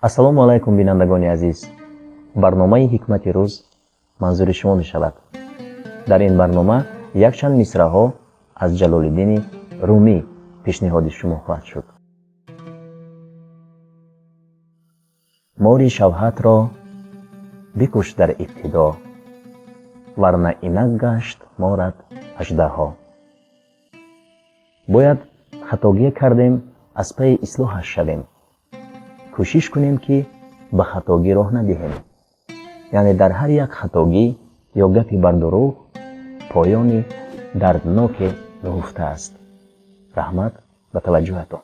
Ассалому алайкум, бинандагони азиз. Барномаи «Ҳикмати рӯз» манзури шумо мешавад. Дар ин барнома якчанд мисраҳо аз Ҷалолиддини Румӣ пешниҳоди шумо хоҳад шуд. Мори шавҳатро бикуш дар ибтидо, варна инак гашт морат аждаҳо. Бояд хатогие кардем, аз пайи ислоҳаш шавем, кӯшиш кунем, ки ба хатогӣ роҳ надиҳем. Яъне дар ҳар як хатогӣ ё гапи бардурӯғ поёни дардноке нуҳуфта аст. Раҳмат ба таваҷҷӯҳатон.